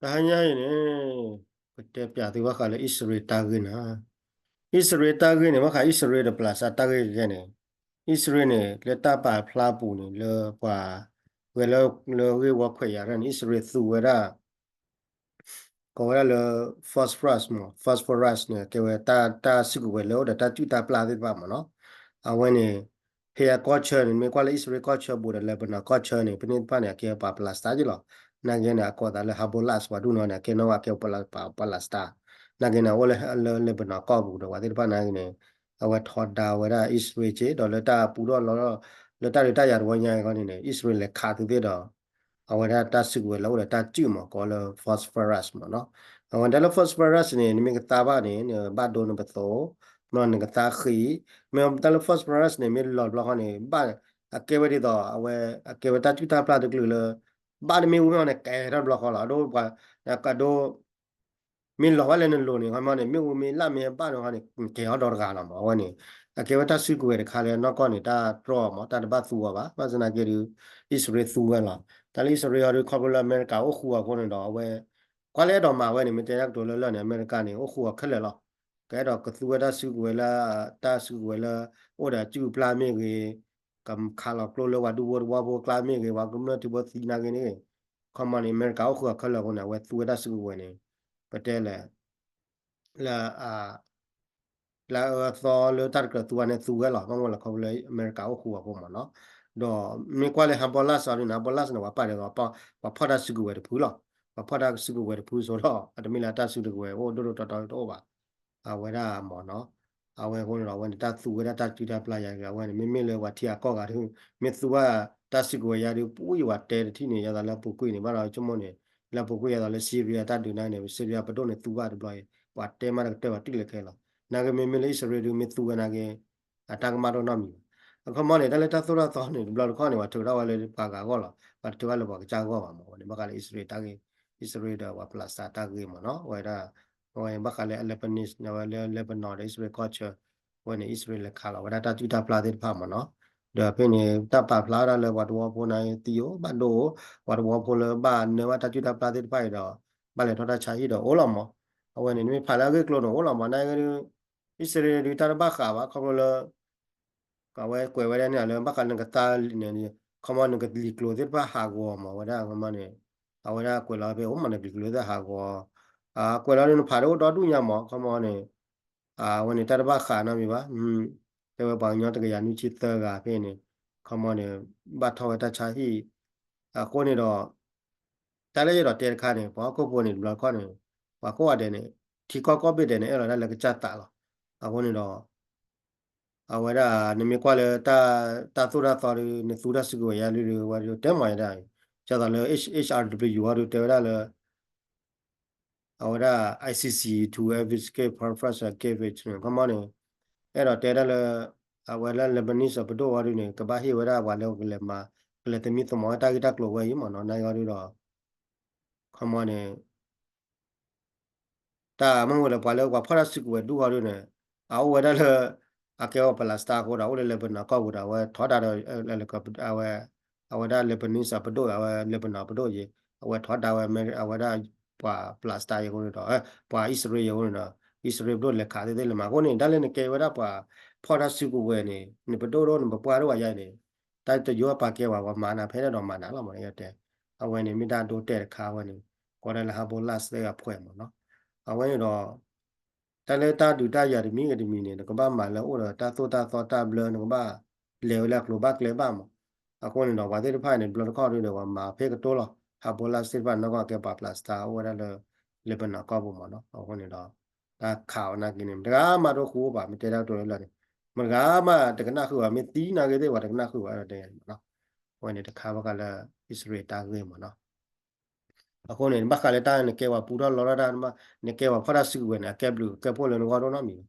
တဟါညါအံၤန့ၣ် ကတဲပၠးသုဘၣ်ဃးလၢအံၣ်စရ့လးတၢ်ဂ့ၢ်နၤ. အံၣ်စရ့လးတၢ်ဂ့ၢ်န့ၣ် ဘၣ်ဃးအံၣ်စရ့လးဒီးပလးစါတၢ်ဂ့ၢ်ကဲန့ၣ်, အံၣ်စရ့လးန့ၣ် လၢတၢ်ပာ်ဖျါအပူၤန့ၣ် လၢပှၤ ဝဲလၢ လၢဂ့ၢ်ဝီခွဲးယာ်န့ၣ် အံၣ်စရ့လးသူဝဲဒၣ် ကိးဝဲဒၣ်လၢ phosphorus မး, phosphorus န့ၣ် ကဲဝဲတၢ်စုကဝဲၤလၢအိၣ်ဒီးတၢ်စုၣ်တၢ်ပျၢ်သ့ၣ်တဖၣ်မးနီၤ. အဝဲန့ၣ် ဖဲအကီၢ်ဆၢန့ၣ် မ့ၢ်ကွၢ်လၢအံၣ်စရ့လးကီၢ်ဆၢဘူးဒီး Lebanon ကီၢ်ဆၢန့ၣ် ဖဲန့ၣ်တဖၣ်န့ၣ် အကဲပှၤ Palestine က့လီၤ. နာ်က့န့ၣ် အကိးသးလၢ Hezbollah ပှၤဒူၣ်နီၤန့ၣ် အကဲနီၣ်ဝဲကဲ Palestine. နာ်က့န့ၣ် အအိၣ်လၢ Lebanon ကီၢ်ပူၤဒီး ပှၤသ့ၣ်တဖၣ်နာ်က့န့ၣ် အဝဲထီဒါဝဲဒၣ်အံၣ်စရ့လးက့ ဒီးလၢတၢ်ပူထီၣ်လီၤ လၢတၢ်ဒုးတၢ်ယၤတဝီညါအံၤခီန့ၣ်န့ၣ် အံၣ်စရ့လးလဲၤခးသုသ့ၣ်ဒီး အဝဲဒၣ်တၢ်စုကဝဲၤလၢအိၣ်ဒီးတၢ်စုၣ်မး ကိးလၢ phosphorus မးနီၤ. အဝဲဒၣ်လၢ phosphorus န့ၣ် နမ့ၢ်ကသါဘၣ်န့ၣ် နဘၣ်ဒိနပသိး, မ့ၢ်နကသါဃံ, မ့ၢ်တၢ်လၢ phosphorus န့ၣ် မ့ၢ်လီၤတဘျီဃီန့ၣ် ဘၣ် အကဲဝဲဒ်သိး အဝဲ အကဲဝဲတၢ်စုၣ်တၢ်ပျၢ်တကလုာ်လၢ ဘၣ်တမ့ၢ်ဝံၤမ့ၢ်န့ၣ် ကဲထီၣ်တဘျီဃီလီၤ. အဒိ အဒိ မ့ၢ်လီၤဘၣ်လၢနလိၤန့ၣ် ခီမီန့ၣ် မ့ၣ်အူမ့ၢ်လၢ်မ့ၢ်ဘၣ်န့ၣ်ခီန့ၣ် ကဲထီၣ်ဒီတဂၤလီၤမး. အဝဲန့ၣ် အကဲဝဲတၢ်စုကဝဲၤတခါလၢနီၢ်ကီၢ်န့ၣ် တၢ်တြီအီၤမး တၢ်တဘၣ်သူအီၤဘၣ်. ဘၣ်ဆၣ်သနာ်က့ဒီး အံၣ်စရ့လးသူဝဲလီၤ. တၢ်လၢအံၣ်စရ့လးအီၤဒီး ခီဖျိလၢအမဲရကၤအိၣ်ဃူအီၤအဃိန့ၣ်ဒီး အဝဲ ကွၢ်လၢအဲၣ်ဒိးမၤဝဲန့ၣ် မ့ၢ်တဲတၢ်ကတိၤလၢလၢ်န့ၣ် အမဲရကၤန့ၣ် အိၣ်ဃူအီၤခဲလၢာ်လီၤ. ကအဲၣ်ဒိးကသူဝဲတၢ်စုကဝဲၤလၢ တၢ်စုကဝဲၤလၢ အိၣ်ဒီးအစုၣ်အပျၢ်မ့ၢ်ဂ့ၤ, ကခးလီၤကျိလၢပှၤဒူဖိသဝီဖိအကျါမ့ၢ်ဂ့ၤ, ပှၤကမျၢၢ်ထံဖိသံနာ်က့န့ၣ်ဂ့ၤ, ခီမီန့ၣ် အမဲရကၤအိၣ်ဃူအီၤခဲလၢာ်အဃိန့ၣ် အဝဲသူဝဲတၢ်စုကဝဲၤန့ၣ် ပတဲလဲၣ် လၢ လၢအအၢအသီလၢတၢ်တကြၢးသူဝဲန့ၣ်သူဝဲလီၤ. ဘၣ်မနုၤလဲၣ် ခီဖျိလၢအမဲရကၤအိၣ်ဃူအီၤအဃိမးနီၤ. ဒီးမ့ၢ်ကွၢ်လၢ Hezbollah အီၤဒ်န့ၣ် Hezbollah န့ၣ် ပှၤပာ်ဒ်သိး ပှၤဖီၣ်တၢ်စုကဝဲၤတဖုလီၤ. ပှၤဖီၣ်တၢ်စုကဝဲၤတဖုစိဒီး အတမ့ၢ်လၢအတၢ်စုကဝဲၤအိၣ်ဒိၣ်ဒိၣ်တီတီတအိၣ်ဘၣ်. အဝဲဒၣ်မးနီၤ. အဝဲအဃိန့ၣ်ဒီး အဝဲန့ၣ်တၢ်သူဝဲဒၣ်တၢ်စုၣ်တၢ်ပျၢ်ယၤဂ့ၤ အဝဲန့ၣ် မ့မ့ၢ်လၢပှၤထံဂၤကီၢ်ဂၤဒုး မ့ၢ်သူဘၣ်တၢ်စုကဝဲၤယၤဒုး ပူၤယဝၤတဲတထံၣ်န့ၣ် ယသးလၢအပူၤကွံာ်န့ၣ် ဘၣ်ဒီးဆိကမိၣ်န့ၣ် လၢအပူၤကွံာ်ယသးလၢ Syria တၢ်ဒုးနာ်က့န့ၣ် Syria ပဒိၣ်န့ၣ်သူဘၣ်တဘျီအံၤ ပှၤတဲမးတကတၢၢ်ဘၣ်တုၤလၢခဲလီၤ. နာ်က့မ့မ့ၢ်လၢအံၣ်စရ့လးဒုး မ့ၢ်သူဝဲနာ်က့ အတၢ်ကမၣ်တအိၣ်နီတမံၤဘၣ်. အခီမီန့ၣ် တၢ်လၢတၢ်သိၣ်တၢ်သီန့ၣ် တဘျီတခီၣ်န့ၣ် ပှၤထုးထီၣ်ဝဲလၢပှၤဂၤအဂီၢ်လီၤ. ပှၤတထုးဘၣ်လၢပှၤကစၢ်အဂီၢ်ဘၣ်မး ဝဲန့ၣ် ဘၣ်ဃးလၢအံၣ်စရ့လးတၢ်ဂ့ၢ်, အံၣ်စရ့လးဒီးပှၤ Palestine တၢ်ဂ့ၢ်မးနီၤ. အဝဲဒၣ် အဝဲဘၣ်ဃးလၢ Lebanese န့ၣ် အဝဲလၢ Lebanon ဒီးအံၣ်စရ့လးကီၢ်ဆၢ အဝဲန့ၣ် အံၣ်စရ့လးလဲၤခးလီၤဝဲဒၣ်တၢ်စုၣ်တၢ်ပျၢ်သ့ၣ်တဖၣ်မးနီၤ. ဒီးဖဲန့ၣ် တၢ်ပာ်ဖျါဝဲဒၣ်လၢပှၤသဝီဖိန့ၣ်သံအိၣ်ဘၣ်ဒိအိၣ်, ပှၤသဝီဖိလၢဘၣ်နၢဘၣ်တၢ်စုၣ်တၢ်ပျၢ်သ့ၣ်တဖၣ်အံၤဒီး ဘၣ်လဲၤထီၣ်တၢ်ဆါဟံၣ်ဒီးအိၣ်လီၤမး. အဝဲန့ၣ် နမ့ၢ်ဖးလၢအဂ့ၢ်ကျိၤန့ၣ်အိၣ်လီၤမး နာ်က့ဒုး အံၣ်စရ့လးဒုးတၢ်တဘၣ်ဃးဘၣ် ခီဖျိလၢ အဝဲကွဲးဝဲဒၣ်န့ၣ်လၢ ဘၣ်ဃးလၢနကသါန့ၣ် ခီမီနကလံၤကျိၤသ့ၣ်တဖၣ်ဟးဂီၤမး ဝဲဒၣ်ခီမီန့ၣ် အဝဲဒၣ်ကွဲးလီၤဖဲအိၣ်မးနကလံၤကျိၤသ့ၣ်ဟးဂီၤ ကွဲးလီၤဒုးနဖးဒိၣ်ဒီဒူၣ်ညါမး ခီမီန့ၣ် အဝဲန့ၣ်တၢ်တဘၣ်ဃးနီတမံၤဘၣ်. တဲဝဲပှၤကညီတကယၤနွံဆံသၢဂၤဖဲန့ၣ် ခီမီန့ၣ် ဘၣ်ထီၣ်ဝဲတၢ်ဆါဟံၣ် အဃိန့ၣ်ဒီး တၢ်လၢယအဲၣ်ဒိးတဲတခါန့ၣ် ပှၤဟီၣ်ခိၣ်ဖိန့ၣ် တဘျီတခီၣ်န့ၣ် ပှၤကိးဂၤဒဲးန့ၣ် ထံကီၢ်ကိးဘ့ၣ်ဒဲးန့ၣ် အဲၣ်လီၤတၢ်လၢကစၢ်သးလီၤ. အဃိန့ၣ်ဒီး အဝဲဒၣ် နမ့ၢ်ကွၢ်လၢ တၢ်သိၣ်တၢ်သီဒီး နသူတၢ်စုကဝဲၤယါဒုး ဝဲဒၣ်တဲမၤယါဒၣ် ကသိးလၢ H R W အီၤဒုးတဲဝဲဒၣ်လၢ အဝဲဒၣ် I C C to investigate Palestine case န့ၣ် ခီမီန့ၣ် အဲၣ်ဒိးတဲဒၣ်လၢ အဝဲလၢ Lebanese ပဒိၣ်အီၤဒုးန့ၣ် ကဘၣ်ဟ့ၣ်ဝဲဒၣ်ပှၤလၢကလဲၤမၤ ကလဲၤသမံသမိးဝဲတၢ်ဂ့ၢ်တၢ်ကျိၤဝဲအံၤမးနီၤ နာ်က့အီၤဒုးဒီး ခီမီန့ၣ် တၢ်မ့ၢ်ဝဲလၢပှၤလၢပှၤဖီၣ်တၢ်စုကဝဲၤဒူၣ်အီၤဒုးန့ၣ် အအိၣ်ဝဲဒၣ်လၢ အကဲဝဲ Palestine အဃိဒီး အိၣ်လၢ Lebanon ကီၢ်ပူၤဒီး အဝဲထီဒါဒီး အဝဲ အဝဲဒၣ် Lebanese ပဒိၣ် အဝဲ Lebanon ပဒိၣ်ယံၤ အဝဲထီဒါဝဲ အဝဲဒၣ်ပှၤ Palestine ယံၤအဃိန့ၣ်ဒီး ပှၤအံၣ်စရ့လးယံၤအဃိန့ၣ်ဒီး အံၣ်စရ့လးပဒိၣ်လဲၤခးသ့သ့လၢမး အဃိန့ၣ် တၢ်လၢနကဲဝဲဒၣ်ပှၤဖီၣ်တၢ်စုကဝဲၤန့ၣ် နပဒိၣ်ဒိၣ်နပပှၢ်ဒိၣ်ဝဲယါန့ၣ် တၢ်တယိပာ်ကဲဝဲ ပှၤမၤနၤဖဲဒၣ်ဒီးမၤနၤလီၤမး ယတဲ အဝဲန့ၣ် မ့ၢ်တၢ်ဒိတဲာ်တခါဝဲန့ၣ် ကိးဒၣ်လၢ Hezbollah သ့ၣ်အဖှဲးမးနီၤ အဝဲန့ၣ်ဒီး တၢ်လၢတၢ်ဒုးတၢ်ယၤတမံၤဂ့ၤတမံၤန့ၣ် နကဘၣ်မၤလၢအိၣ်ဒီးတၢ်သိၣ်တၢ်သီတၢ်ဘျၢ နကဘၣ်လဲၤဝဲလၢအကျိၤဘၣ်ကျဲဘၣ်မး အဃိန့ၣ်ဒီး ပှၤသ့ၣ်တဖၣ်န့ၣ် တဘျီတခီၣ်ဒုးဒီး ပှၤမၤဖဲကတိၤလီၤ Hezbollah သ့ၣ်တဖၣ်နီၢ်ကီၢ်ကဲပှၤ Palestine အိၣ်ဝဲဒၣ်လၢ Lebanon ကီၢ်ပူၤမးနီၤ အဃိန့ၣ်ဒီး တၢ်ခးဝဲနာ်က့န့ၣ် မတဂၤမးတအိၣ်ဃူအိၣ်ဘၣ် မ့ၢ်တဲဒၣ်ကတိၤလၢလၢ်န့ၣ် မတဂၤမးတကနၣ်ဃုာ်ဘၣ် မ့ၢ်သံနာ်က့သ့ၣ် ပှၤတကနၣ်ဃုာ်ဘၣ် အဲၣ်ဒိးတဲမးနီၤ အဝဲန့ၣ်တခါဘၣ်ဃးလၢ အံၣ်စရ့လးတၢ်ဂ့ၢ်မးနီၤ အဃိန့ၣ် ဘၣ်ဃးလၢတၢ်နကဲပှၤပူထီၣ်လီထီၣ်တၢ် နကဲပှၤဖီၣ်တၢ်စုကဝဲၤန့ၣ် အကဲဘျုးကဲဖှိၣ်လၢနဂီၢ်ဒိၣ်နီတမံၤဘၣ်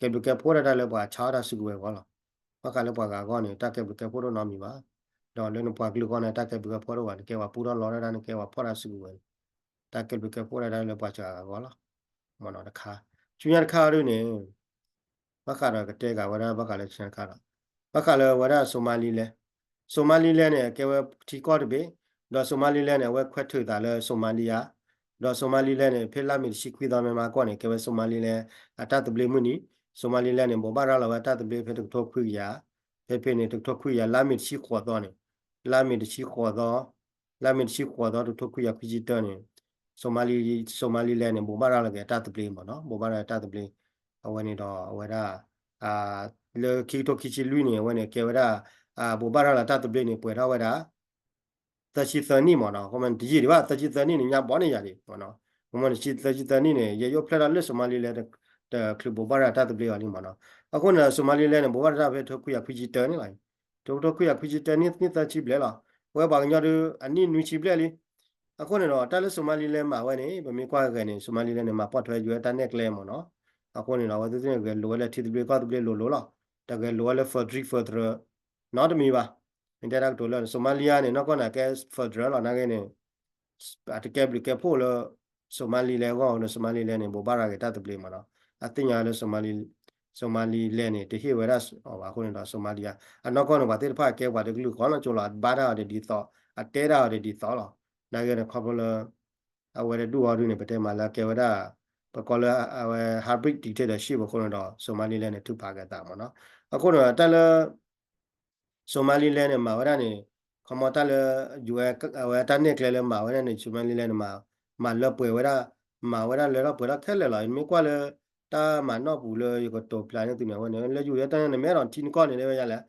ကဲဘျုးကဲဖှိၣ်ဒၣ်တၢ်လၢပှၤဆါထီၣ်တၢ်စုကဝဲၤအဂီၢ်လီၤ ဘၣ်ဃးလၢပှၤဂၤအဂီၢ်န့ၣ် တၢ်ကဲဘျုးကဲဖှိၣ်ဒိၣ်နီတမံၤဘၣ် ဒီးလၢနပှၤကလုာ်အဂီၢ်န့ၣ် တၢ်ကဲဘျုးကဲဖှိၣ်ဒိၣ်ဘၣ် နကဲပှၤပူထီၣ်လီထီၣ်တၢ် နကဲပှၤဖီၣ်တၢ်စုကဝဲၤန့ၣ် တၢ်ကဲဘျုးကဲဖှိၣ်ဒၣ်တၢ်လၢပှၤစှၤဂၤအဂီၢ်လီၤ မ့ၢ်နီၤတခါ ဆူညါတခါအီၤဒုးန့ၣ် ဘၣ်ဃးဒီးကတဲဂၤဝဲဒၣ်ဘၣ်ဃးလၢဆူညါတခါဒီး ဘၣ်ဃးလၢဝဲဒၣ် Somaliland Somaliland န့ၣ် အကဲဝဲထံကီၢ်တဘ့ၣ် ဒီး Somaliland န့ၣ် အဝဲခွဲးထုးသးလၢ Somalia ဒီး ဒီး Somaliland န့ၣ် ဖဲလါမ့ၤတဆံခွံသီမ့ၢ်မၤကီၢ်န့ၣ် ကဲဝဲ Somaliland အတၢ်သဘျ့မုၢ်နံၤ, Somaliland န့ၣ် ဘိးဘၣ်ရၤလီၤဝဲအတၢ်သဘျ့ဖဲတကထိခွံကယၤ, ဖဲဖဲန့ၣ် တကထိခွံကယၤ လါမ့ၤတဆံဃိးသီန့ၣ်, လါမ့ၤတဆံဃိးသီ, လါမ့ၤတဆံဃိးသီ တကထိခွံကယၤခွံဆံတၢန့ၣ် Somali Somaliland န့ၣ် ဘိးဘၣ်ရၤလီၤက့ၤအတၢ်သဘျ့မ့ၢ်နီၤ, ဘိးဘၣ်ရၤတၢ်သဘျ့, အဝဲန့ၣ်ဒီးအဝဲဒၣ် လၢခံကထိခံဆံလွံၢ်န့ၣ် အဝဲန့ၣ်ကဲဝဲဒၣ် ဘိးဘၣ်ရၤလီၤတၢ်သဘျ့န့ၣ် ပှဲၤထီၣ်ဝဲဒၣ် သၢဆံသၢနံၣ်မ့ၢ်နီၤ, အဃိမ့ၢ်တယံာ်ဒံးဘၣ် သၢဆံသၢနံၣ်န့ၣ် ညါဘီန့ၢ်ယၤဒံးမ့ၢ်နီၤ, အဃိမ့ၢ်န့ၣ် သၢဆံသၢနံၣ်န့ၣ် ယဲယအိၣ်ဖျဲၣ်ထီၣ်လၢ Somaliland တချုးဘိးဘၣ်ရၤတၢ်သဘျ့အီၤလံမ့ၢ်နီၤ, အဃိန့ၣ် Somaliland န့ၣ် ဘိးဘၣ်ရၤတၢ်ဖဲတကထိခွံကယၤခွံဆံတၢန့ၣ်လီၤ, တကထိခွံကယၤခွံဆံတၢနံၣ်သၢဆံဘျဲၣ်လီၤ, ပဝဲပှၤကညီဒုး အနံၣ်နွံဆံဘျဲၣ်လံ, အဃိန့ၣ်ဒီး တၢ်လၢ Somaliland မၤဝဲန့ၣ် ပမ့ၢ်ကွၢ်ဂၤန့ၣ် Somaliland န့ၣ် မၤပိာ်ထွဲ ယူၢ်အဲၣ် တၢ်နဲၣ်ကျဲမ့ၢ်နီၤ, အဃိန့ၣ်ဒီး အဝဲသ့ၣ်န့ၣ် ဂဲၤလိာ်ဝဲလၢထံသဘျ့ကီၢ်သဘျ့လိၤလိၤလီၤ, တဂဲၤလိာ်ဝဲလၢ federal federal နီတမံၤဘၣ်, မ့ၢ်တဲတၢ်ကတိၤလၢ Somalia န့ၣ် နီၢ်ကီၢ်န့ၣ် ကဲ federal လီၤ နာ်ဂ့ၤန့ၣ် အတကဲဘျုးကဲဖှိၣ်လၢ Somaliland အဂီၢ်ဒီး Somaliland န့ၣ် ဘိးဘၣ်ရၤက့ၤတၢ်သဘျ့မ့ၢ်နီၤ, အသ့ၣ်ညါလၢ Somaliland န့ၣ် တဟ့ၣ်ဝဲဒၣ်အီၤဘၣ်အဃိန့ၣ်ဒီး Somalia အနီၢ်ကီၢ်န့ၣ် ပှၤသ့ၣ်တဖၣ်ကဲပှၤတကလုာ်ဃီနီၤ ကၠိလီၤ ဘါတၢ်အီၤတဒ်သိး အတဲတၢ်အီၤတဒ်သိးလီၤ, နာ်ဂ့ၤန့ၣ် ခီဖျိလၢ အဝဲတဒူၣ်အီၤဒုန့ၣ် ပတဲမးလၢအကဲဝဲဒၣ် ပကိးလၢအဝဲ hybrid dictatorship အဃိန့ၣ်ဒီး Somaliland န့ၣ် ထုးဖးက့ၤအသးမ့ၢ်နီၤ, အဃိန့ၣ် တၢ်လၢ Somaliland န့ၣ် မၤဝဲဒၣ်န့ၣ် ခီမီတၢ်လၢ ယူၢ်အဲၣ် အဝဲတၢ်နဲၣ်ကျဲလၢမၤဝဲဒၣ်န့ၣ် Somaliland န့ၣ် မၤလၢပှဲၤဝဲဒၣ် မၤဝဲဒၣ်လၢထီၣ်ပှဲၤထီၣ်ခဲလၢာ်လီၤ, မ့ၢ်ကွၢ်လၢ တၢ်မၤနီၣ်ပူၤလၢယကတိၤဖျါန့ၢ်သုန့ၣ် အဝဲန့ၣ် လၢယူၢ်အဲၣ်တၢ်န့ၣ် နမ့ၢ်အဲၣ်ဒိးထံနကီၢ်န့ၣ် တဲဝဲယၤလဲၣ်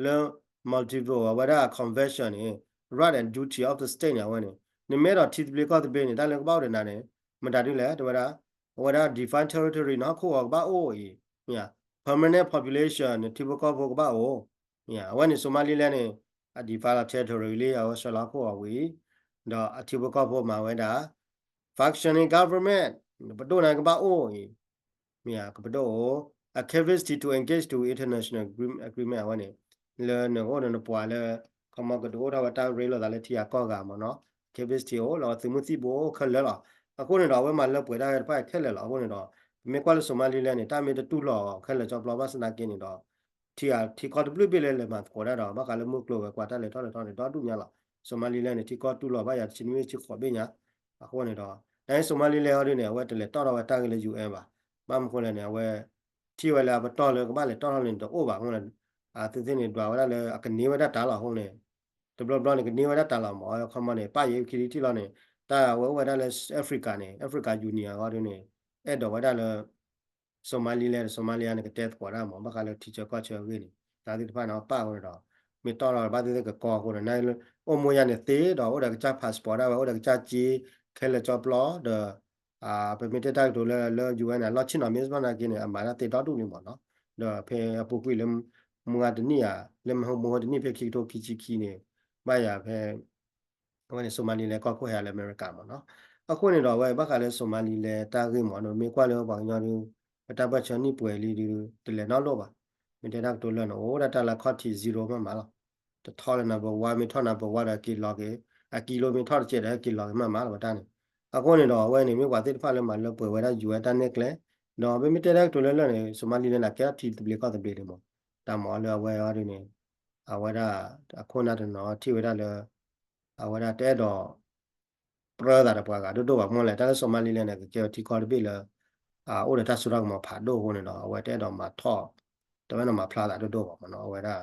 လၢ Montreal အဝဲဒၣ် convention န့ၣ် right and duty of the state န့ၣ် အဝဲန့ၣ် နမ့ၢ်အဲၣ်ဒိးထံသဘျ့ကီၢ်သဘျ့န့ၣ် တၢ်လၢကဘၣ်အိၣ်ဒီးနၤန့ၣ် မတၤဒ်လဲၣ် တဲဝဲဒၣ် အဝဲဒၣ် defined territory နဟီၣ်ခိၣ်ဂီၤကဘၣ်အိၣ်အံၤ permanent population န့ၣ် ထံဖိကီၢ်ဖိကဘၣ်အိၣ်, အဝဲန့ၣ် Somaliland န့ၣ် အ define လီၤ territory လံ အဝဲဆှၢလီၤဟီၣ်ခိၣ်ဂီၤဝံၤ ဒီးအထံဖိကီၢ်ဖိမၤဝဲဒၣ် functioning government ပဒိၣ်န့ၣ်ကဘၣ်အိၣ်အံၤ မ့ၢ်ဧါ ကပဒိၣ်အိၣ် a capacity to engage to international agreement အဝဲန့ၣ် လၢနကအိၣ်ဒီးနပှၤလၢ ခီမီကဒုးအိၣ်ထီၣ်ဝဲတၢ်ရ့လိာ်သးလၢထံဂၤကီၢ်ဂၤမ့ၢ်နီၤ capacity အိၣ်လီၤ သုးမုၢ်သံၣ်ဘိအိၣ်ခဲလၢာ်လီၤ. အဃိန့ၣ်ဒီး အဝဲမၤလၢပှဲၤတၢ်ဂ့ၢ်တဖၣ်ခဲလၢာ်လီၤ. အဃိန့ၣ်ဒီး ပမ့ၢ်ကွၢ်လၢ Somaliland န့ၣ် တၢ်မ့ၢ်တတူၢ်လိာ်ခဲလၢာ်ကၠီပျီဘၣ်ဆၣ်သနာ်က့န့ၣ်ဒီး ထံထံကီၢ်တဘျုးဘ့ၣ်လၢလဲၤမၤသကိးတၢ်ဒီး ဘၣ်ဃးလၢမုၢ်ကျိၤဝဲၤကွာ်တၢ်လဲၤထီၣ်လဲၤထီန့ၣ် ဒီဒူၣ်ညါလီၤ. Somaliland န့ၣ် ထံကီၢ်တူၢ်လိာ်ဘၣ်ယၤတဆံနွံဆံဃိးဘ့ၣ်ညါ အဃိန့ၣ်ဒီး န Somaliland အီၤဒ်န့ၣ် အဝဲတလဲၤတီၣ်ထီၣ်ဝဲတၢ်ဂ့ၢ်လၢ ယူၢ်အဲၣ် ဘၣ်. ဘၣ်မနုၤဃိလဲၣ်န့ၣ် အဝဲ ထံၣ်ဝဲလၢအပတီၢ်လၢကဘၣ်လဲၤတီၣ်ထီၣ်န့ၣ်တအိၣ်ဘၣ်အဃိန့ၣ် အသုသ့ၣ်န့ၣ် ဒွးဝဲဒၣ်လၢအကန့ၢ်ဝဲဒၣ်တၢ်လီၤ. အဃိန့ၣ် တဘျီဘျီန့ၣ် ကန့ၢ်ဝဲဒၣ်တၢ်လီၤမး ခီမီန့ၣ် ပၣ်ယဲခံထံၣ်လီၤန့ၣ် တၢ်ဝဲအိၣ်ဝဲဒၣ်လၢ Africa န့ၣ် Africa Union အဂီၢ်ဒ်န့ၣ် အဲၣ်ဒိးဝဲဒၣ်လၢ Somaliland Somaliland န့ၣ် ကတဲသကိးတၢ်မး ဘၣ်ဃးလၢထံဆၢကီၢ်ဆၢအဂ့ၢ်န့ၣ် တၢ်သ့ၣ်တဖၣ်န့ၣ် ပၣ်အဃိန့ၣ်ဒီး မ့ၢ်တီၢ်လီၤဘၣ်သ့ၣ်သ့ၣ်ကကီအဃိန့ၣ် န အိၣ်မိၢ်ယါန့ၣ်သ့ဒီး အိၣ်ဒီးကစၢ် passport ဒၣ်ဝဲ အိၣ်ဒီးကစၢ်က့ ခဲလၢာ်ကၠီပျီ ဒီး ပမ့ၢ်တဲတၢ်ကတိၤလၢ လၢ ယူၢ်အဲၣ် န့ၣ် အလီၢ်ဆ့ၣ်နီၤ မ့ၢ်စ့ၢ်ကီးနာ်က့န့ၣ် အမၤတၢ်သ့ဒီဒူၣ်လံမးနီၤ. ဒီးဖဲအပူၤကွံာ်လၢ မုၢ်ဂၤတနံၣ်ဧါ လၢမုၢ်ဂၤတနံၣ် ဖဲခံကထိခံဆံခံန့ၣ် ဘၣ်ယၤဖဲ အဝဲန့ၣ် Somaliland ကီၢ်ခိၣ်ဟဲလၢအမဲရကၤမးနီၤ. အဃိန့ၣ်ဒီး အဝဲဘၣ်ဃးလၢ Somaliland တၢ်ဂ့ၢ်မးနီၤ မ့ၢ်ကွၢ်လၢပှၤကညီဒုး ပတၢ်ပၢၢ်ဆၢနံၣ်ပှဲၤလံဒုး တလဲၤနီတလိၣ်ဘၣ်. မ့ၢ်တဲတၢ်ကတိၤလၢန့ၣ် အိၣ်ဒၣ်တၢ်လၢခီၣ်ထံး zero မးမးလီၤ. တထီၣ်လၢ number one မ့ၢ်ထီၣ် number one ဒီးက့ၤလီၤက့ၤ အကံလိမ့ၢ်ထီၣ်တစဲးဒီးက့ၤလီၤက့ၤမးမးလီၤ ပတၢ်န့ၣ်. အဃိန့ၣ်ဒီး အဝဲန့ၣ် မ့ၢ်ပှၤသ့ၣ်တဖၣ်လၢမၤလၢပှဲၤဝဲဒၣ် ယူၢ်အဲၣ် တၢ်နဲၣ်ကျဲ ဒီးမ့မ့ၢ်တဲတၢ်ကတိၤလၢလၢာ်န့ၣ် Somaliland န့ၣ် ကဲထီၣ်ထံသဘျ့ကီၢ်သဘျ့န့ၣ်မး တၢ်မၤအီၤလၢအဝဲအီၤဒ်န့ၣ် အဝဲဒၣ် အခိၣ်နၢ်တနီၤထံၣ်ဝဲဒၣ်လၢ အဝဲဒၣ်တအဲၣ်ဒိး ပြၢသးဒီးပှၤဂၤဒိၣ်ဒိၣ်ဘၣ်မးလဲၣ်. တၢ်လၢ Somaliland န့ၣ် ကကဲဝဲထံကီၢ်တဘ့ၣ်လၢ အိၣ်ဒီးတၢ်စိတၢ်ကမီၤဖးဒိၣ်အဃိန့ၣ်ဒီး အဝဲတအဲၣ်ဒိးမၤထီၣ် တအဲၣ်ဒိးမၤဖျါသးဒိၣ်ဒိၣ်ဘၣ်မးနီၤ. အဝဲဒၣ်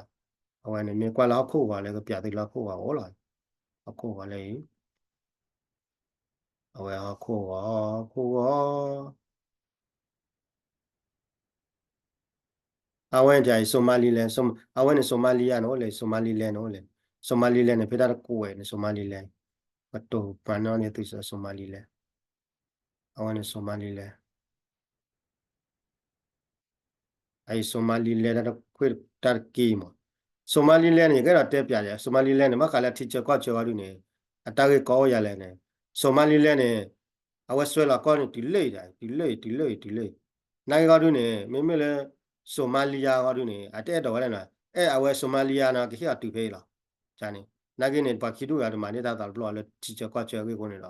အဝဲန့ၣ်မ့ၢ်ကွၢ်လၢဟီၣ်ခိၣ်ဂီၤလၢကပျးသုလၢဟီၣ်ခိၣ်ဂီၤအိၣ်လီၤ. ဟီၣ်ခိၣ်ဂီၤလၢအံၤ အဝဲဟီၣ်ခိၣ်ဂီၤ ဟီၣ်ခိၣ်ဂီၤ အဝဲန့ၣ် Somaliland အဝဲန့ၣ် Somalia န့ၣ်အိၣ်လဲၣ် Somaliland န့ၣ်အိၣ်လဲၣ် Somaliland န့ၣ် ဖဲတၢ်တကွဲးန့ၣ် Somaliland ပတိၢ်ပာ်နီၣ်န့ၢ်သု Somaliland အဝဲန့ၣ် Somaliland အအံၤ Somaliland တၢ်တခွဲးတၢ်တက့ၢ်မး Somaliland န့ၣ် ယကအဲၣ်ဒိးတဲပျးယဲ Somaliland န့ၣ် ဘၣ်ဃးလၢထံဆၢကီၢ်ဆၢဝဲဒုန့ၣ် အတၢ်ဂ့ၢ်ကီအိၣ်ယၤလဲၣ်န့ၣ် Somaliland န့ၣ် အဝဲစွဲလီၤကီၢ်န့ၣ် တုၤလၢအံၤ တုၤလၢအံၤ တုၤလၢအံၤ တုၤလၢအံၤ နာ်က့ဂီၢ်ဒုန့ၣ် မ့မ့ၢ်လၢ Somalia ဂီၢ်ဒုန့ၣ် အတအဲၣ်ဒိးဝဲလဲၣ်နီၤ အဲၣ်အဝဲ Somalia နီၤ ကဟ့ၣ်အီၤတုၤဖဲအံၤလီၤ န့ၣ် နာ်က့န့ၣ် ပှၤခံဒူၣ်ဂၤတမၤန့ၢ်တၢ်သးတဘျီလၢထံဆၢကီၢ်ဆၢအဂ့ၢ်အဃိန့ၣ်ဒီး